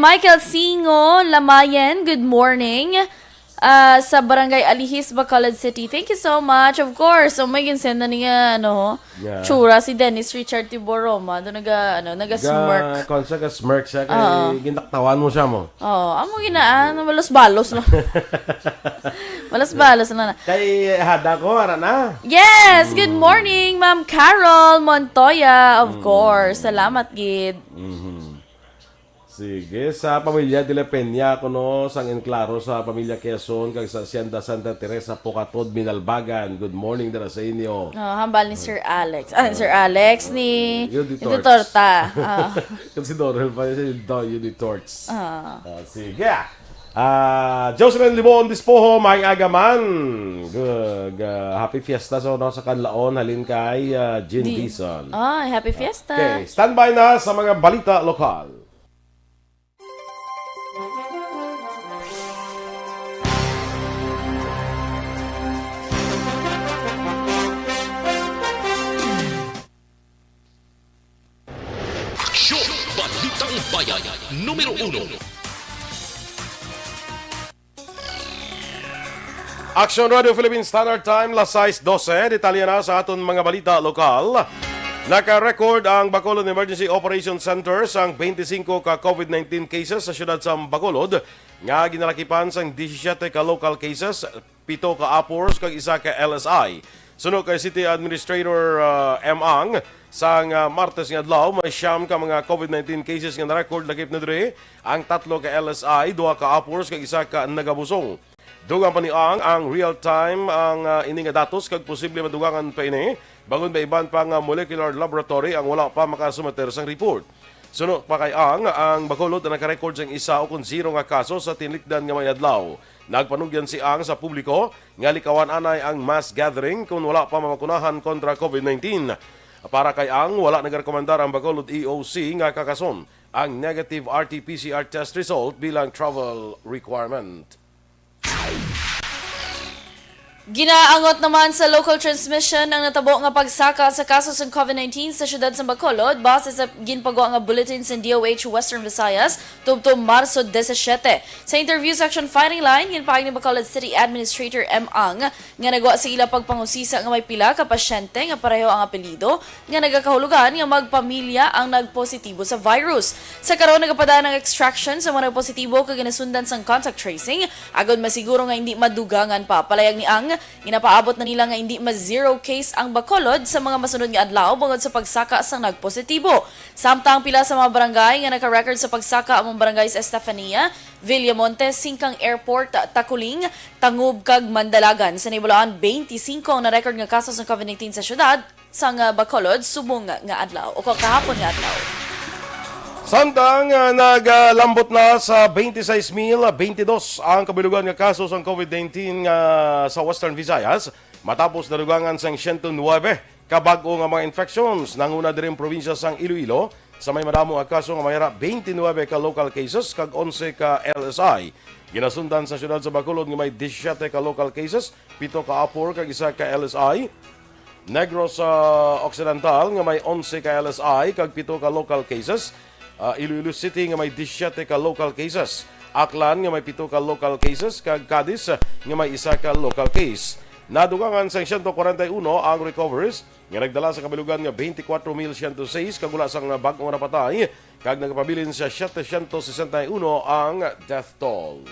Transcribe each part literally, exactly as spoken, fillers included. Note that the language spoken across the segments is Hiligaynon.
Michael Singo Lamayan, good morning. Ah, sa Barangay Alihis, Bacolod City. Thank you so much. Of course, oh my, ginsend na niya, ano, Yeah. tsura si Dennis Richard Tiboroma. Doon naga, ano, naga-smirk. Kung sa ka-smirk siya, kay Oo. ginaktawan mo siya mo. Oh, amo ginaan, malos-balos lang. Malos-balos lang na. Kay hada ko, ara na. Yes, good morning, Ma'am Carol Montoya, of course. Salamat gid. Sige, sa pamilya de la Peña, kuno sang Enclaro sa pamilya Quezon, kag sa Hacienda Santa Teresa, Pocatod, Binalbagan. Good morning dira sa inyo. Oh, hambal ni Sir Alex. Ah, Sir Alex ni Yun, di ito torch. Torta. Ah. Kung si Dorel pa siya, yung daw, yun, di torch. Ah. Ah, sige. Ah, Jocelyn Limon Dispoho, may agaman. Good. Ah, happy fiesta sa, no, sa Kanlaon, halin kay ah, Jean Di- Dizon. Ah, happy fiesta. Okay, standby na sa mga balita lokal. Aksyon! Balitang Bayan, numero uno. Action Radio Philippine Standard Time, las sais dose. Detalye na sa aton mga balita lokal. Naka-record ang Bacolod Emergency Operation Center sang twenty-five ka COVID nineteen cases sa siyudad sa Bacolod, nga ginalakipan sang disisyete ka local cases, pito ka APORs, kag isa ka L S I. Suno kay City Administrator ah, M. Ang, sang ah, Martes nga adlaw, may siyam ka mga COVID nineteen cases nga na-record lakip na diri, ang tatlo ka L S I, duha ka APORs, kag isa ka nagabusong. Dugang pa ni Ang, ang real time ang ah, ini nga datos kag posible madugangan pa ini, bangod may iban pa nga molecular laboratory ang wala pa makasumeter sang report. Suno pa kay Ang, ang Bacolod ang naka-record sang isa o kon zero nga kaso sa tinlikdan nga mga adlaw. Nagpanugyan si Ang sa publiko nga likawan anay ang mass gathering kon wala pa mabakunahan kontra COVID nineteen. Para kay Ang, wala nagarekomendar ang Bacolod E O C nga kakason ang negative R T P C R test result bilang travel requirement. Ginaangot naman sa local transmission ang natabo nga pagsaka sa kaso sang COVID nineteen sa siyudad sa Bacolod, base sa ginpagwa nga bulletin sa D O H Western Visayas, tubtob Marso disisiete. Sa interview sa Action Firing Line, ginpaayag ni Bacolod City Administrator M. Ang nga nagwa sa ila pagpangusisa nga may pila ka pasyente nga pareho ang apelyido nga nagakahulugan nga magpamilya ang nagpositibo sa virus. Sa karon, nagapadaan ang extraction sa mga nagpositibo kag ginasundan sang contact tracing agod masiguro nga hindi madugangan pa. Palayag ni Ang, ginapaabot na nila nga hindi ma-zero case ang Bacolod sa mga masunod nga adlaw bangod sa pagsaka sang nagpositibo. Samtang pila sa mga barangay nga naka-record sa pagsaka among barangay sa Estefania, Villamonte, Singkang Airport, Taculing, Tangub kag Mandalagan. Sa Nibulaon, twenty-five ang na-record nga kaso sang COVID nineteen sa syudad sang ah, Bacolod subong nga adlaw o kahapon nga adlaw. Samtang ah, nagalambot na sa twenty-six mil twenty-two ang kabilugan nga kaso sang COVID nineteen nga sa Western Visayas, matapos nadugangan sang siyento nuebe ka bag-o nga mga infections. Nanguna diri ang probinsya sang Iloilo sa may madamo nga kaso nga may ara twenty-nuebe ka local cases kag onse ka L S I. Ginasundan sa siyudad sa Bacolod nga may disisyete ka local cases, pito ka APOR kag isa ka L S I. Negros Occidental nga may onse ka L S I kag pito ka local cases. Ah, Iloilo City nga may disisyete ka local cases. Aklan nga may pito ka local cases kag Cadiz nga may isa ka local case. Nadugangan sang siyento kwarenta y uno ang recoveries nga nagdala sa kabilugan nga twenty-four mil siyento sais kag wala sang bag-o nga napatay kag nagapabilin sa setecientos sesenta y uno ang death toll.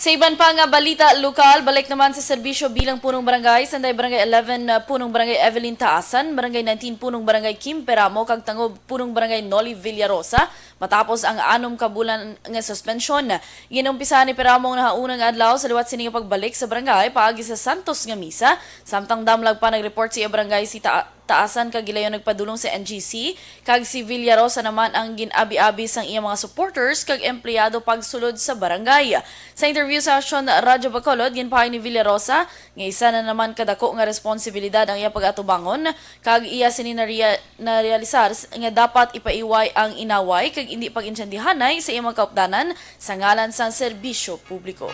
Sa iban pa nga balita lokal, balik naman sa serbisyo bilang punong barangay, sanday Barangay eleven, uh, punong Barangay Evelyn Taasan, Barangay nineteen punong Barangay Kim Peramo, kag Tangub punong Barangay Noli Villarosa, matapos ang anom ka bulan nga suspensyon. Ginumpisahan ni Peramo ang nahauna nga adlaw sa liwat sini nga pagbalik sa barangay paagi sa Santos nga misa, samtang damlag pa nag-report sa iya barangay si Ta- Taasan kag gilayon nagpadulong sa N G C, kag si Villarosa naman ang gin-abi-abi sang iya mga supporters kag empleyado pagsulod sa barangay. Sa interview sa Aksyon Radyo Bacolod, ginpahay ni Villarosa nga isa na naman kadako nga responsibilidad ang iya pag-atubangon, kag iya sini naria-, narealisar s-, nga dapat ipaiway ang inaway kag indi pag-intyendihanay sa iya mga kaupdanan sa ngalan sang serbisyo publiko.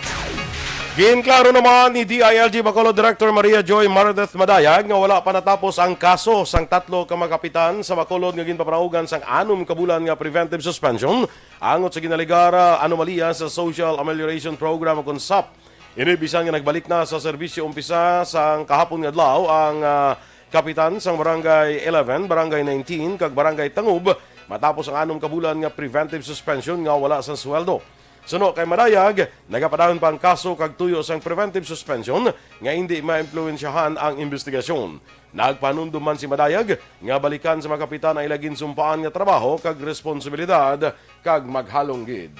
Ginklaro naman ni D I L G Bacolod Director Maria Joy Mardeth Madayag nga wala pa natapos ang kaso sang tatlo ka mga kapitan sa Bacolod nga ginpaparaugan sang anom ka bulan nga preventive suspension angot sa ginalegar, ah, anomalya sa Social Amelioration Program o kon sap. Ini bisan nga nagbalik na sa serbisyo umpisa sang kahapon nga adlaw ang, ah, kapitan sang Barangay eleven, Barangay nineteen, kag Barangay Tangub matapos ang anom ka bulan nga preventive suspension nga wala sang sweldo. Suno kay Madayag, nagapadayon pa ang kaso kag tuyo sang preventive suspension nga indi maimpluwensyahan ang imbestigasyon. Nagpanumdom man si Madayag nga balikan sa mga kapitan ang ila ginsumpaan nga trabaho kag responsibilidad kag maghalong gid.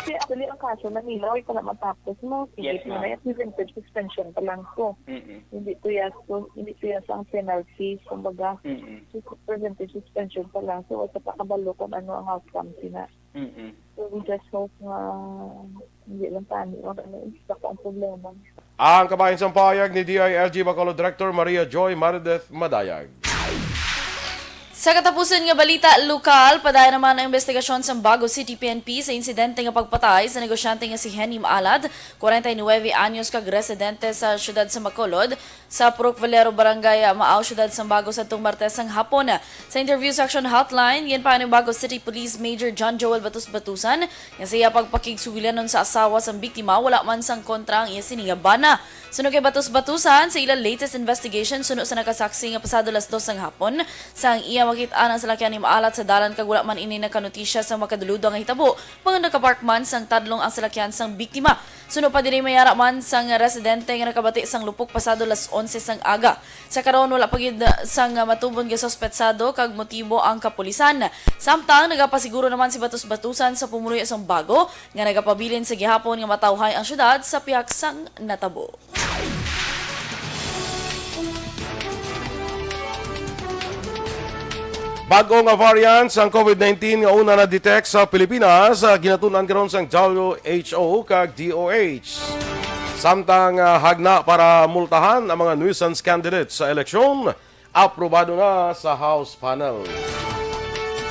Kasi actually, ang kaso na nila, wala pa na matapos mo. Sige, Yes, ma'am. Preventive suspension pa lang to. Mm-mm. Hindi to yes to, hindi to yes ang penalties, kumbaga. Mm-mm. Preventive suspension pa lang. So, wala pa kabalo kung ano ang outcome sina. Mm-mm. So, we just hope nga hindi lang tani o ano, isa pa ang problema. Ang kabahin sang pahayag ni D I L G Bacolod Director Maria Joy Mardeth Madayag. Sa katapusan nga balita lokal, padayon naman ang investigasyon sa Bago City P N P sa insidente nga pagpatay sa negosyante nga si Henny Maalat, kwarenta y nuebe anyos kag residente sa siyudad sa Bacolod, sa Purok Valero, Barangay Maaw, siyudad sa Bago, sa tong Martes sang hapon. Sa interview sa Action Hotline, ginpahayag ni Bago City Police Major John Joel Batus Batusan nga sa iya pagpakigsugilanon sa asawa sang biktima, wala man sang kontra ang iya sini nga bana. Suno kay Batus Batusan, sa ila latest investigation, suno sa nakasaksi nga pasado las dos sang hapon, sang iya makit-an ang salakyan ni Maalat sa dalan kag wala man ini nakanotisya sa makaduludo nga hitabo, mga nakapark man sang tadlong ang salakyan sang biktima. Suno pa diri, may ara man sang residente nga nakabati sang lupok pasado las onse sang aga. Sa karon, wala pa gid sang matubon nga suspetsado kag motibo ang kapulisan. Samtang nagapasiguro naman si Batus Batusan sa pumuluyo sang Bago nga nagapabilin sa gihapon nga matawhay ang syudad sa pihak sang natabo. Bag-o nga variant sang COVID nineteen nga una na-detect sa Pilipinas, ah, ginatun-an karon sang W H O kag D O H. Samtang, ah, hagna para multahan ang mga nuisance candidates sa eleksyon, aprobado na sa House panel.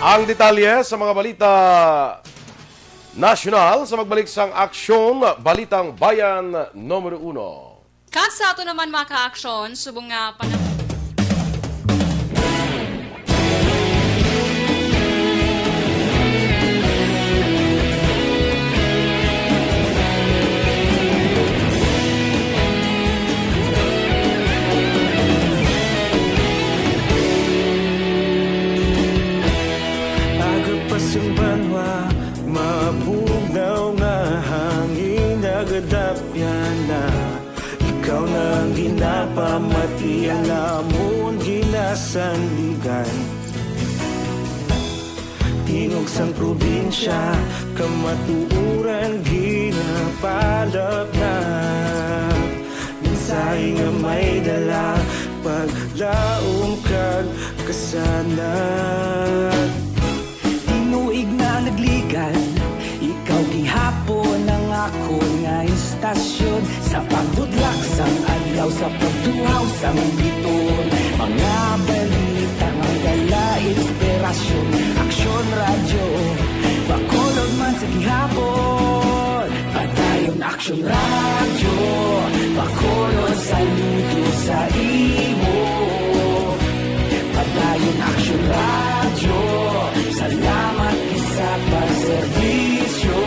Ang detalye sa mga balita nasyonal sa pagbalik sang Aksyon Balitang Bayan numero uno. Kag sa ato naman, mga ka-aksyon, subong nga panahon. Aga pa sing banwa, mabugnaw nga hangin nagadapyan na. Ikaw na ang ginapamati, ang amon ginasandigan. Tingog sang probinsya, kamatuoran ginapalapnap. Mensahe nga may dala, paglaom kag kasanag. Tinuig na nagligan, ikaw gihapon ang akon nga istasyon. Sa pagbudlak sang adlaw, sa pagtuhaw sang biton, mga balita nga dala inspirasyon. Aksyon Radyo Bacolod man sa gihapon. Padayon Aksyon Radyo Bacolod, saludo sa imo. Padayon Aksyon Radyo, salamat gid sa pagserbisyo.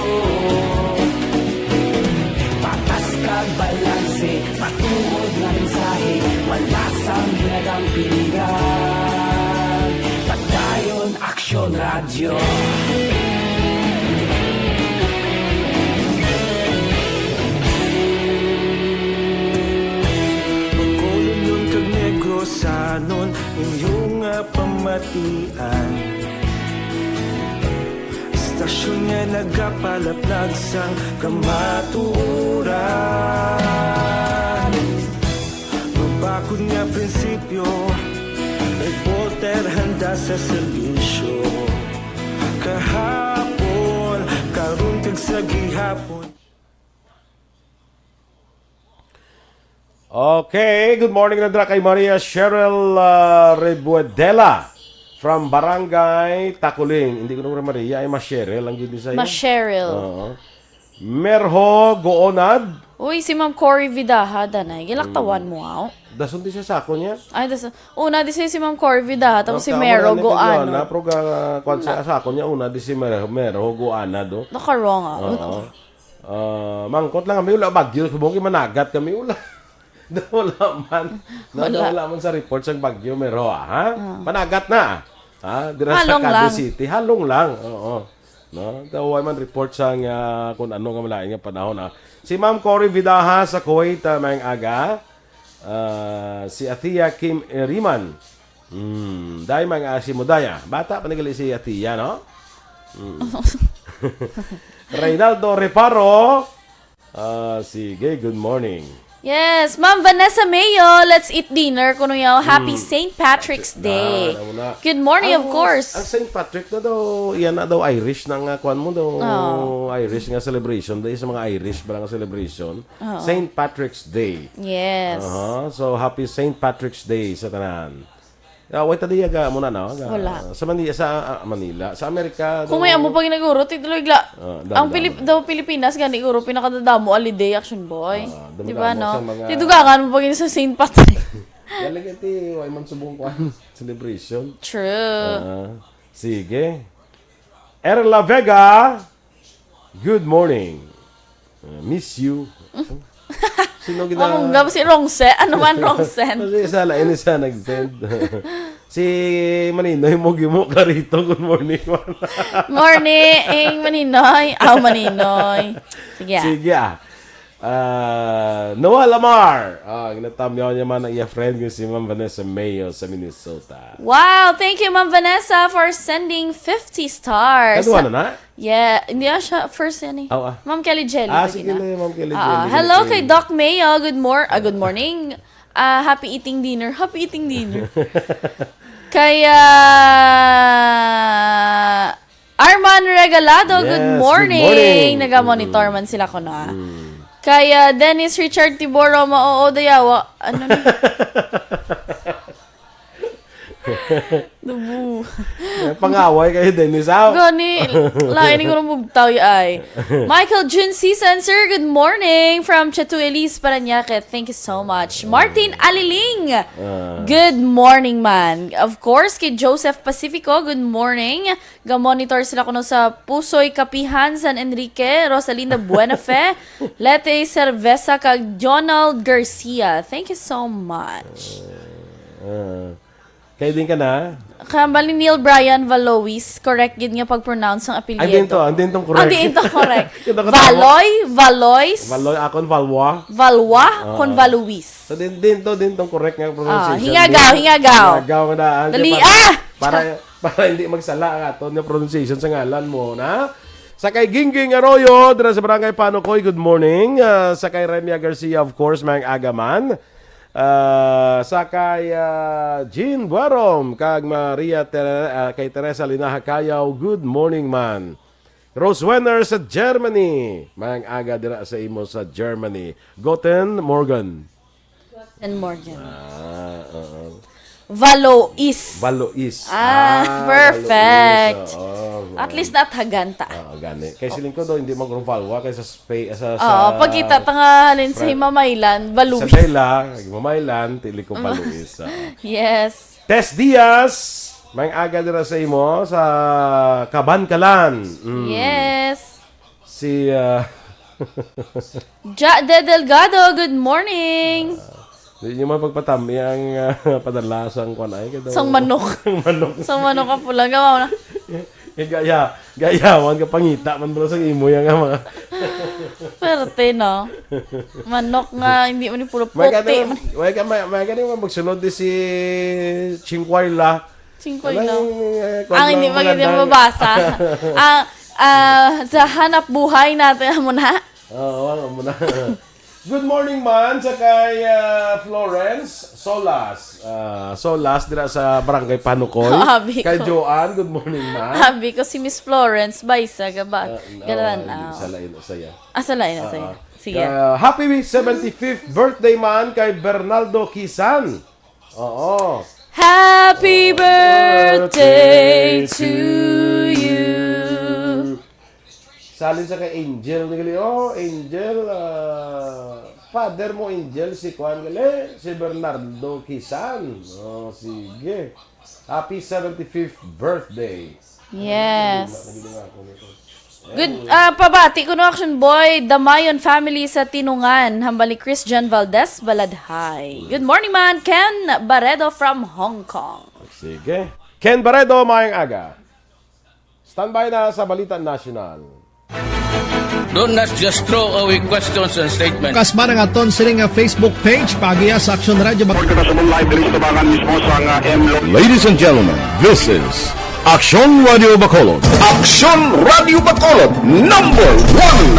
Patas kag balanse, matuod nga mensahe, wala sang ginadampigan. Padayon Aksyon Radyo. Bacolodnon kag Negrosanon, inyo nga pamatian. Istasyon nga nagapalaplag sang kamatuoran. Mabakod nga prinsipyo, reporter handa sa serbisyo. Kahapon, karon kag sa gihapon. Okay, good morning na dira kay Maria Cheryl, ah, Rebuedela from Barangay Taculing. Hindi ko na Maria, ay Mas Cheryl ang gid sa'yo. Mas Cheryl. Oo. Merho Goonad, Uy, si Ma'am Cory Vidaha, danay. Gilaktawan mo, aw. Dason di siya sako niya. Ay, das una di siya si Ma'am Cory Vidaha, tapos si Mero Goano. Pero ga, kwan siya, sako niya, una di si Mero, Mero Goana, do. Naka-wrong, ah. Oo. Ah, mangkot lang kami, wala bagyo, subong managat kami, wala. Wala man. Wala. Wala man sa report sang bagyo, Mero, ah, ha? Ah. Panagat na. Ha? Dira sa Cadiz City. Halong lang. Oo. No? Daw way man report sang, ah, kung ano nga malain nga panahon, ah. Si Ma'am Cory Vidaha sa Kuwait, ah, maayong aga. Ah, si Athea Kim Eriman. Hmm, dai mga si Mudaya. Bata pa nagali si Athea, no? Hmm. Reynaldo Reparo. Ah, sige, good morning. Yes, Ma'am Vanessa Mayo, let's eat dinner kuno yaw. Happy Hmm. Saint Patrick's Day. Na, na, na. Good morning, of Ang, course. Ang Saint Patrick na daw, yan na daw Irish na nga kwan mo daw. Oo. Irish nga celebration. Dahil sa mga Irish ba nga celebration? Oo. Saint Patrick's Day. Yes. Aha. So, happy Saint Patrick's Day sa tanan. Ah, way ta diya ga muna, no? Ga, Wala. Sa Manila, sa, ah, Manila. Sa Amerika, Kung may daw amo pa ginaguro, tituloy gla. Ah, Ang damo-damo Pilip-, na. Daw Pilipinas, gani guro, pinakadadamo holiday, Action Boy. Ah, Di ba, damo-damo no? Sa mga Tidugangan mo pa gini sa Saint Patrick. Galing iti, way man subong kwan, celebration. True. Ah, sige. Erla Vega, good morning. Uh, miss you. Sino gina- Among gab si Rongse. Ano man, Rongsen? Kasi isa lang, isa nag-send. Si Maninoy mo gimo ka rito. Good morning, man. Morning, Maninoy. Aw, Maninoy. Sige, ah. Sige, ah. Ah, Noah Lamar. Ah, ginatamyaw niya man ang iya friend nga si Ma'am Vanessa Mayo sa Minnesota. Wow! Thank you, Ma'am Vanessa, for sending fifty stars. Kadwa na na? Yeah, hindi, ah, siya first yan eh. Aw, ah. Ma'am Kelly Jelly Ah, lagi sige na. na, Ma'am Kelly Ah, Jelly, hello Kelly. Kay Doc Mayo. Good mor-, ah, good morning. Ah, happy eating dinner. Happy eating dinner. Kay, ah, Arman Regalado, Yes, good good morning. morning. Naga-monitor Mm. man sila ko na. Mm. Kay, ah, Dennis Richard Tiboro, maoo dayawa. Ano ni? Dubu. May pangaway kayo, Dennis, ah. Gani, lain ni ko nang bugtaw, ay. Michael Jun Season, sir, good morning from Chateau Elise, Parañaque. Thank you so much. Martin Aliling, Ah. good morning, man. Of course, kay Joseph Pacifico, good morning. Ga-monitor sila kuno sa Pusoy Kapihan, San Enrique, Rosalinda Buenafe, Lete Cerveza, kag Donald Garcia. Thank you so much. Ah. Kayo din ka na? Kambal ni Neil Brian Valois, correct gid nga pag-pronounce ang apelyido. Ay, din to, ang din tong correct. Ang din to correct. Kita ko tama. Valoy, Valois. Valoy, akon, Valwa. Valwa, Ah. kon Valuis. So, din, din to, din tong correct nga Ah, pronunciation. hingagaw, Din. hingagaw. Hingagaw na, ah, Dali, para, ah! para, para hindi magsala ang aton nga pronunciation sa ngalan mo, na? Sa kay Gingging Arroyo, dira sa Barangay Panukoy, good morning. Ah, sa kay Remia Garcia, of course, maayong aga man. Ah, sa kay, ah, Jean Buarom kag Maria Tere-, ah, kay Teresa Linaha Cayaw, good morning man. Rose Wenner sa Germany, maayong aga dira sa imo sa Germany. Guten Morgen. Guten Morgen. Ah, oo. Valois. Valois. Ah, Ah, perfect. Valois, oo. At least nathagan ta. Oo, gani. Kay siling ko daw, hindi mag-Rovalwa kay sa Spain, sa, Oo, sa pagkita ta nga halin sa Fran-, Himamaylan, Valuis. Sa Bella, Himamaylan, tili ko Valuis, oo. Yes. Tess Diaz, maayong aga dira sa imo, sa Kabankalan. Mm. Yes. Si, ah, Ja-, De Delgado, good morning. Ah, di nyo man pagpatami ang, ah, padala sang kwan ay, kaya Sang manok. Sang manok. Sang manok ang pula. Gawa na. Eh, gaya, gayawan ka pangita man bro sang imo yan nga mga Perte, no? Manok nga, hindi man yung puro May puti. Gani, may ka, may, may gani mo magsulod di si Chingkway la. Chingkway Alam la. yung, eh, kwan Ang hindi lang maganda magandang mabasa. Ah, ah, sa hanap buhay natin, amo na. Oo, wala mo na. Good morning man sa kay, ah, Florence Solas. Ah, Solas dira sa Barangay Panukoy. Abi Kay ko. Joanne, good morning man. Abi ko si Miss Florence, Baisa, gaba-, Ah, galan, oh, ah. Sa lain, saya. Ah, sa lain, Ah, saya. ah. Sige. Ah, happy seventy-fifth birthday man kay Bernaldo Kisan. Oo. Happy birthday to you. Salin sa kay Angel ni gali. Oh, Angel, ah, father mo, Angel, si kuan gali, si Bernardo Kisan. Oh, sige. Happy seventy-fifth birthday. Yes. Good, ah, pabati ko no, Action Boy, Damayon family sa Tinungan, hambal ni Christian Valdez Baladhay. Good morning man, Ken Baredo from Hong Kong. Sige. Ken Baredo, maayong aga. Standby na sa Balita National. Do not just throw away questions and statements. Kasma nga aton sini nga Facebook page, pagiya sa Action Radio. Mag- Kita sa live diri sa tabangan mismo sa nga M Lo. Ladies and gentlemen, this is Aksyon Radio Bacolod. Aksyon Radio Bacolod, number one.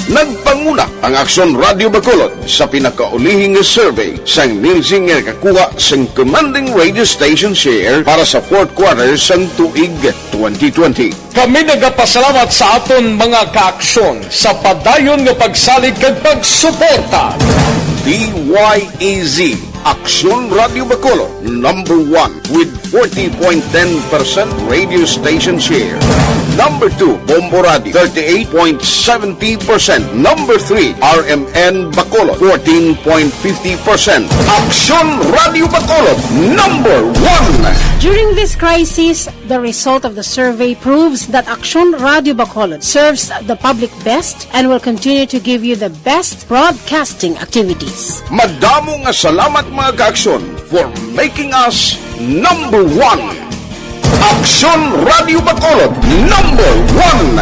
Nagpanguna ang Aksyon Radio Bacolod sa pinakaulihing nga survey sang Nielsen nga nakakuha sang commanding radio station share para sa fourth quarter sang tuig twenty twenty. Kami nagapasalamat sa aton mga kaaksyon sa padayon nga pagsalig kag pagsuporta. D Y E Z, Aksyon Radio Bacolod, number one with forty point ten percent radio station share. Number two, Bombo Radio, thirty-eight point seventy percent. Number three, R M N Bacolod, fourteen point fifty percent. Aksyon Radio Bacolod, number one. During this crisis, the result of the survey proves that Aksyon Radio Bacolod serves the public best and will continue to give you the best broadcasting activities. Madamo nga salamat, mga kaaksyon, for making us number one. Aksyon Radio Bacolod, number one.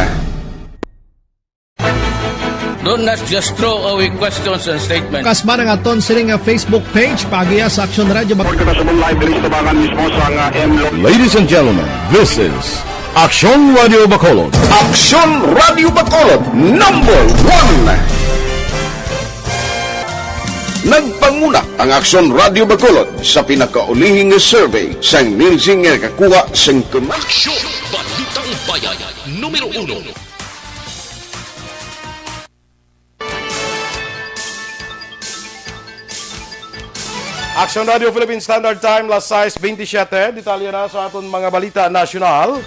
Do not just throw away questions and statements. Kasma nga aton sini nga Facebook page, pagiya sa Action Radio. Mag- Kita sa live diri sa tabangan mismo sa nga M Lo. Ladies and gentlemen, this is Aksyon Radio Bacolod. Aksyon Radio Bacolod, number one. Nagpanguna ang Aksyon Radio Bacolod sa pinakaulihing nga survey sang Nielsen nga nakakuha sang kema- Aksyon! Balitang Bayan, numero uno. Action Radio Philippine Standard Time, las sais bentisiete. Detalye na sa aton mga balita nasyonal.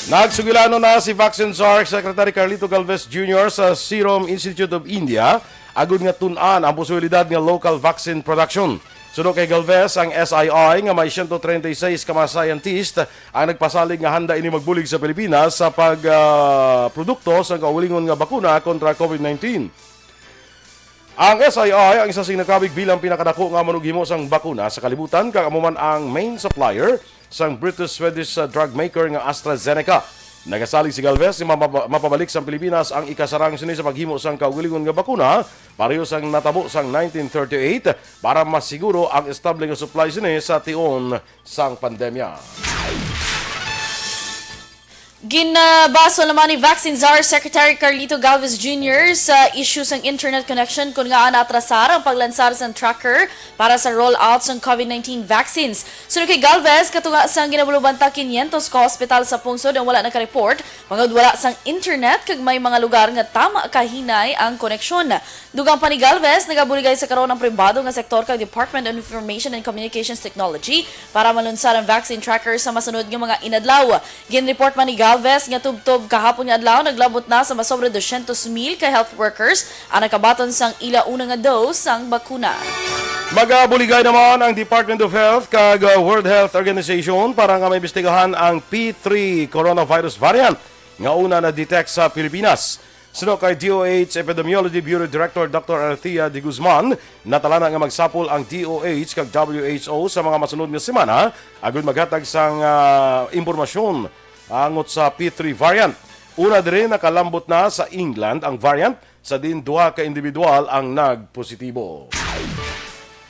Nagsugilanon na si Vaccine Czar Secretary Carlito Galvez Junior sa Serum Institute of India agud nga tun-an ang posibilidad nga local vaccine production. Suno kay Galvez, ang S I I nga may siyento treinta y seis ka mga scientist ang nagpasalig nga handa ini magbulig sa Pilipinas sa pag, ah, produkto sa kaugalingon nga bakuna kontra COVID nineteen. Ang S I I ang isa sing nakabig bilang pinakadako nga manughimo sang bakuna sa kalibutan, kag amo man ang main supplier sang British-Swedish, ah, drug maker nga AstraZeneca. Nagasalig si Galvez nga mapaba-, mapabalik sang Pilipinas ang ikasarang sini sa paghimo sang kaugalingon nga bakuna, pareho sang natabo sang nineteen thirty-eight, para masiguro ang estable nga supply sini sa tion sang pandemya. Ginbaso naman ni Vaccine Czar Secretary Carlito Galvez Junior sa issue sang internet connection, kon ngaa naatrasar ang paglansar sang tracker para sa rollout sang COVID nineteen vaccines. Suno kay Galvez, katunga sang ginabulubanta, kinyentos ka ospital sa pungsod ang wala nakareport bangod wala sang internet, kag may mga lugar nga tama kahinay ang koneksyon. Dugang pa ni Galvez, nagabuligay sa karon ang pribado nga sektor kag Department of Information and Communications Technology para malunsad ang vaccine tracker sa masunod nga mga inadlaw. Ginreport man ni Galvez nga tubtob kahapon nga adlaw, naglabot na sa mas sobra dosyentos mil ka health workers ang nakabaton sang ila una nga dose sang bakuna. Magabuligay naman ang Department of Health kag, uh, World Health Organization para nga maimbestigahan ang P three coronavirus variant nga una na-detect sa Pilipinas. Suno kay D O H Epidemiology Bureau Director Doctor Althea de Guzman, natala na nga magsapol ang D O H kag W H O sa mga masunod nga semana agud maghatag sang, ah, impormasyon angot sa P three variant. Una diri, nakalambot na sa England ang variant, sa diin duha ka individual ang nagpositibo.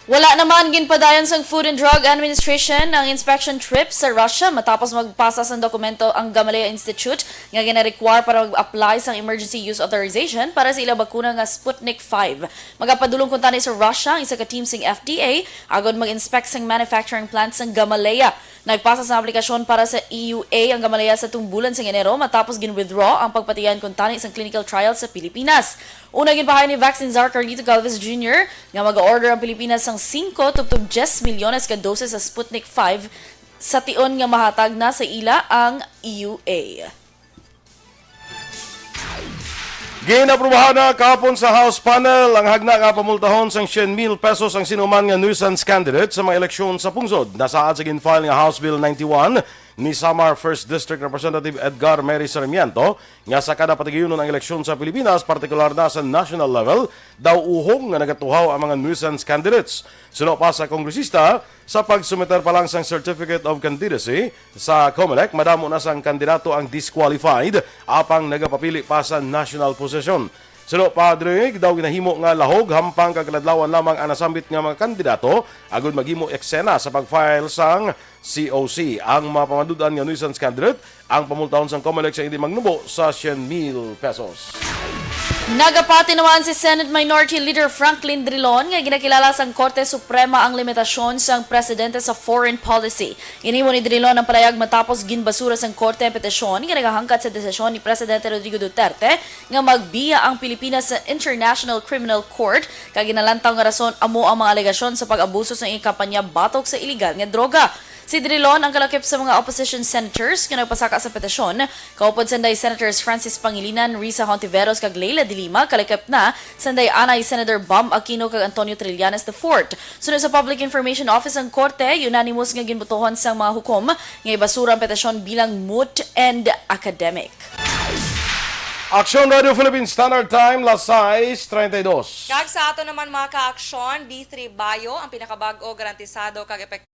Wala naman ginpadayon sang Food and Drug Administration ang inspection trip sa Russia matapos magpasa sang dokumento ang Gamaleya Institute nga gina-require para mag-apply sang emergency use authorization para sa ila bakuna nga Sputnik five. Magapadulong kuntani sa Russia ang isa ka team sang F D A agod mag-inspect sang manufacturing plant sang Gamaleya. Nagpasa sang aplikasyon para sa E U A ang Gamaleya sa tung bulan sang Enero matapos gin-withdraw ang pagpatiyan kuntani sang clinical trial sa Pilipinas. Una, ginpahayon ni Vaccine Czar Carlito Galvez Junior nga mag-order ang Pilipinas sang singko tubtob diyes milyones ka doses sa Sputnik five sa tion nga mahatag na sa ila ang E U A. Ginaprubahan na kahapon sa House panel ang hagna nga pamultahon sang syen mil pesos ang sinuman nga nuisance candidate sa mga eleksyon sa pungsod. Nasaad sa gin-file nga House Bill ninety-one ni Samar First District Representative Edgar Mary Sarmiento nga sa kada patigayunon ang eleksyon sa Pilipinas, partikular na sa national level, daw uhong nga nagatuhaw ang mga nuisance candidates. Suno pa sa kongresista, sa pagsumiter pa lang sang Certificate of Candidacy sa Comelec, madamo na sang kandidato ang disqualified apang nagapapili pa sa national position. Suno pa diri, daw ginahimo nga lahog hampang kag kaladlawan lamang ang nasambit nga mga kandidato agud maghimo eksena sa pag-file sang C O C. Ang mga pamatud-an nga nuisance candidate ang pamultahon sang Comelec sa hindi magnubo sa syen mil pesos. Nagapati naman si Senate Minority Leader Franklin Drilon nga ginakilala sang Korte Suprema ang limitasyon sang presidente sa foreign policy. Ginhimo ni Drilon ang pahayag matapos ginbasura sang korte ang petisyon nga nagahangkat sa desisyon ni Presidente Rodrigo Duterte nga magbiya ang Pilipinas sa International Criminal Court, kag ginalantaw nga rason amo ang mga alegasyon sa pag-abuso sa iyang kampanya batok sa iligal nga droga. Si Drilon ang kalakip sa mga opposition senators nga nagpasaka sa petisyon, kaupod sanday Senators Francis Pangilinan, Risa Hontiveros, kag Leila de Lima, kalakip na sanday anay Senator Bam Aquino kag Antonio Trillanes the fourth. Suno sa Public Information Office, ang korte unanimous nga ginbotohan sang mga hukom nga ibasura ang petisyon bilang moot and academic. Aksyon Radio Philippines Standard Time, las sais treinta y dos. Kag sa ato naman, mga ka-aksyon, B three Bio ang pinakabag-o, garantisado kag epektibo.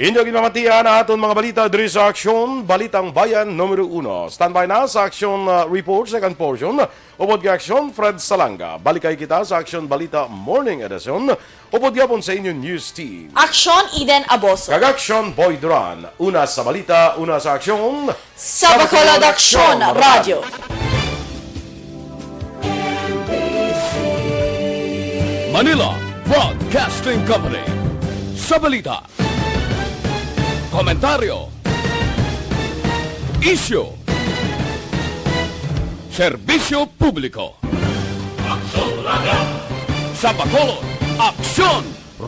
Inyo ginpamatian ang aton mga balita diri sa Aksyon, Balitang Bayan numero uno. Standby na sa Aksyon, uh, Report, second portion. Upod kay Aksyon, Fred Salanga. Balikay kita sa Aksyon Balita Morning Edition. Upod gyapon sa inyo news team. Aksyon, Eden Aboso. Kag Aksyon, Boy Duran. Una sa balita, una sa aksyon. Sa Bacolod Aksyon Radyo. Manila Broadcasting Company. Sa balita, komentaryo, isyu, serbisyo publiko. Aksyon Radyo. Sa Bacolod, Aksyon